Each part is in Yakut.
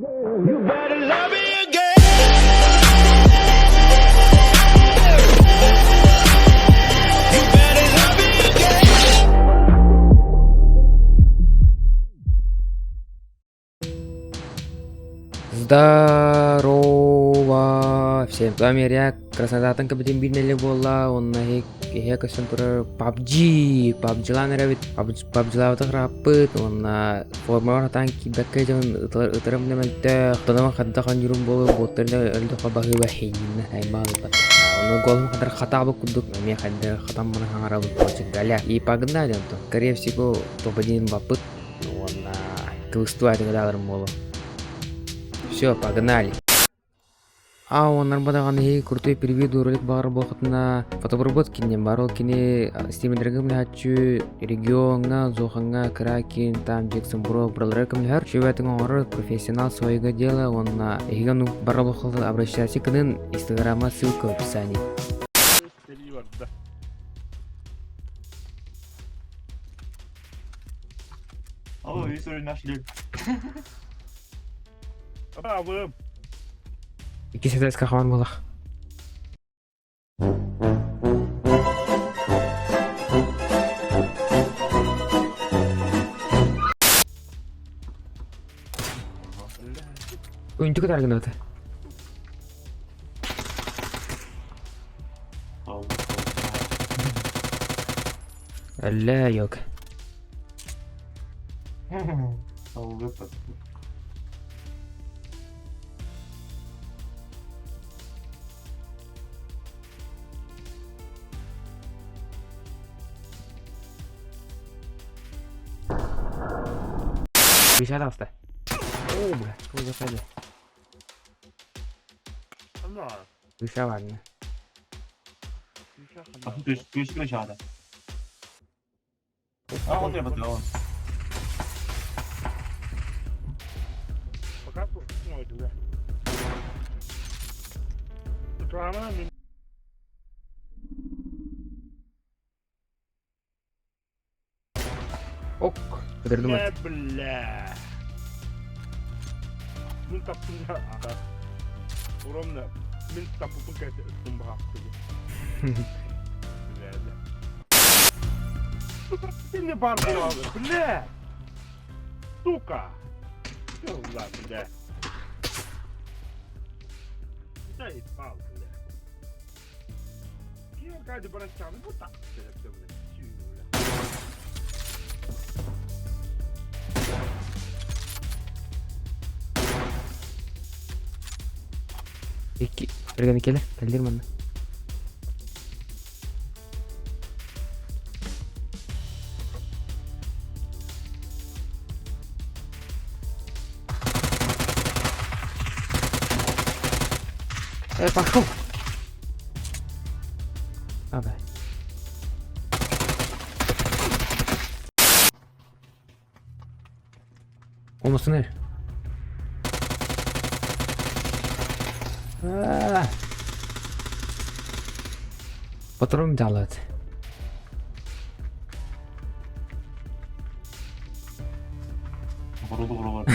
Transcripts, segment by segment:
You better love me again. You better love me again. Здорово! Всем с вами Ряк, Краснодартан кэбитин биир нэли буолла, уонна иһэ көстөн турар PUBG, PUBG-лаан эрэбит, PUBG-лаабытых ырааппыт, уонна формалар хатаан киирбэккэ дьон ытырым да мөлтөх, тонoma хадда хонньурум буолуо, буоттарын өлдөхө баһыыба хейнинна аймаан ылбат. Ону голым хатар хатаабыт курдук, эмиэ хайда хатан бана хаҥарабыт, короче, И погнали, онтон. Скорее всего, топ-1 баппыт, уонна кыбыстыбай даҕаларым буолуо. Все, погнали. А оннар бадаҕан иһи крутой превью ролик баҕар буолхатына фотобробот киннен бар ол кини стримердерге көмөлөһөччү региоҥҥа Зохаҥҥа Кракен там Джексон Бро бралары көмөлөһөр шөбөтүн оҥорор профессионал своего дела уонна эһиги ону барра буолхалар обращайся кынын инстаграма ссылка в описании. О, үс өрүн нашли. Браво! Икки сэтээскэ хаан буолах. Үнтү кытар гынабыт. Әллә юк. Бишә таҕыста. О, бля, что за фэли? Бишә барны. Түс aşağıda. Aa onu yapalım. Пока Ок, көтөрдүм Э, бля. Мин таптым ата. Уромна мин таппыппын кэти ыттым баҕахтыгы. Бля. Сука, ты не бар буолалы, бля. Сука. Ла, бля. Заебал, бля. Киэр кайды бараччааны бу так. Икки өргөн кэлэ, кэллир манна. Э, пошел! А, да. Olmasın her. Ah. Патрон делает. Vuruldu vuruldu.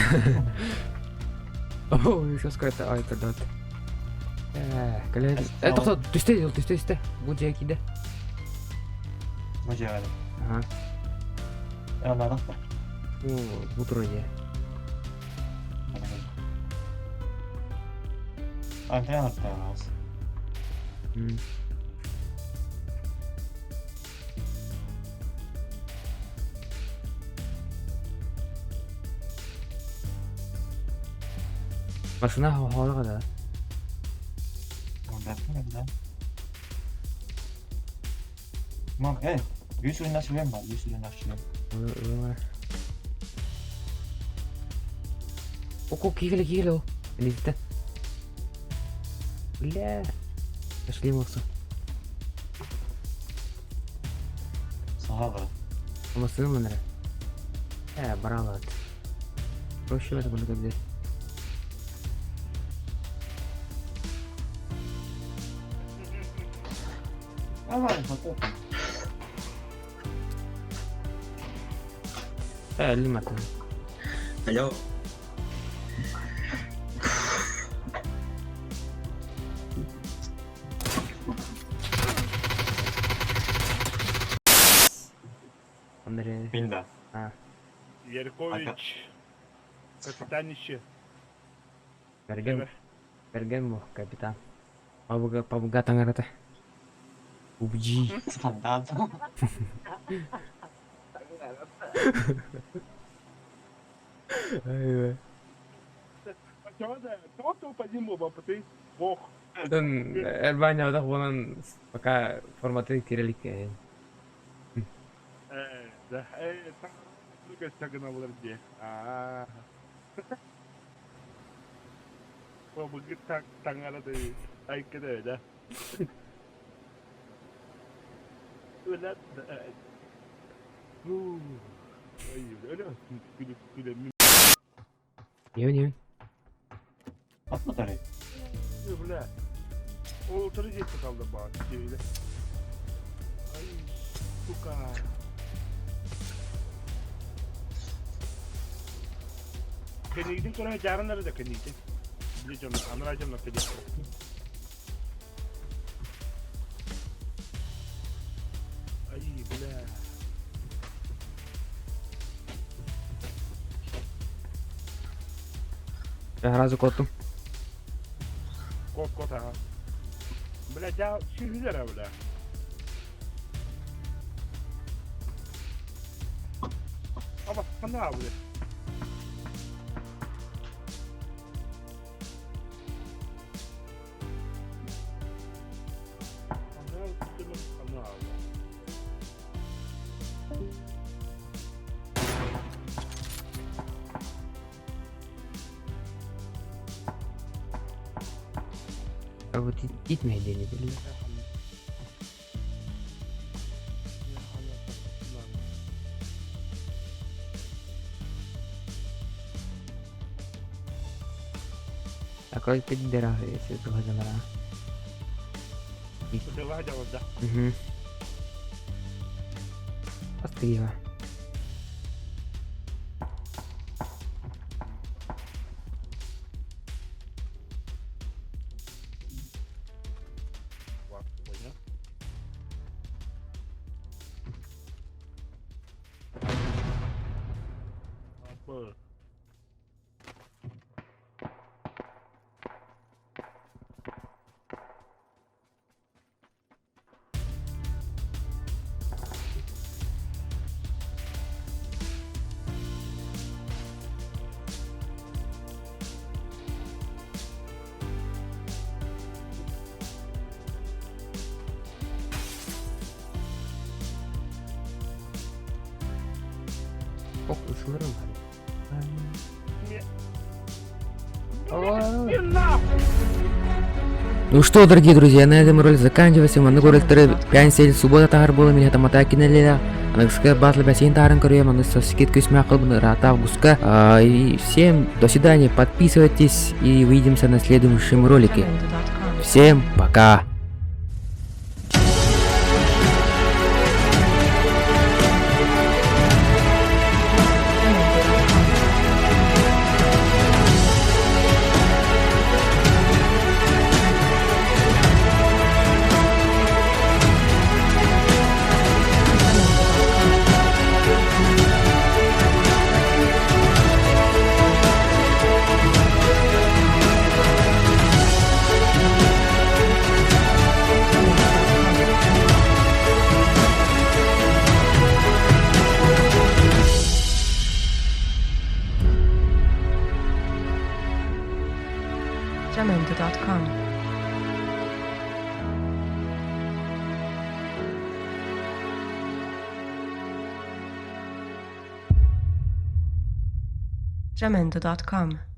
О, еще сказать, ай, тогда. Кэлэ. Э, тоқта, түстэ, түстэ, түстэ. Бу дьиэ киирдэ. Бу дьиэҕэ. Ага. Ана Бу, бу турар дьиэ. Антенна аттаҕас. Машина хоһоолоох да. Да. Мам, эй, үс үрүн ашылыам ба, үс үрүн ашылыам. Око киирэ киирэ ол. Илиитэ. Бля. Пошли моксу. Саха бар. Массыына манара. Э, баралат. Проще это буду когда. Давай, потом. Э, лимат. Алло. Пинда. А. Ярькович. Капитанище. Бэргэн, Бэргэн бу, капитан. Пабга, пабга таҥарата. PUBG. Стандарт. Ай, Тоҕо подниму бапытый? Бог. Эрбаанньабатах буолан пока форматы кирэлик. Да, гына дии. Аа. Бу таҥара да айкыда да. Öyle öyle öyle. Не, не. Атматары. Бля. Ол утары жетти қалды ба дейді. Ай, сука. Кенигдин көрө жарынары да кенигдин. Биле жонно, анара жонно кеди. Ай, бля. Сразу коттум. Кот кот ага. Бля, жа сүйүлөр бля. Аба, кандай бля? Кандай бля? А вот gitmediğini biliyor. Такой пидора, если тугадалара. Угу. Острива. Çok ısınırım hani. Ну что, дорогие друзья, на этом ролик заканчивается. Маннык роликтары пятница, суббота таһаар буолар мин тамата кинелера. Аныгыскы батл бассейн таһааран көрүөм, аны скидка күсмә рата августка. И всем до свидания, подписывайтесь и увидимся на следующем ролике. Всем пока! Jamendo.com. Jamendo.com.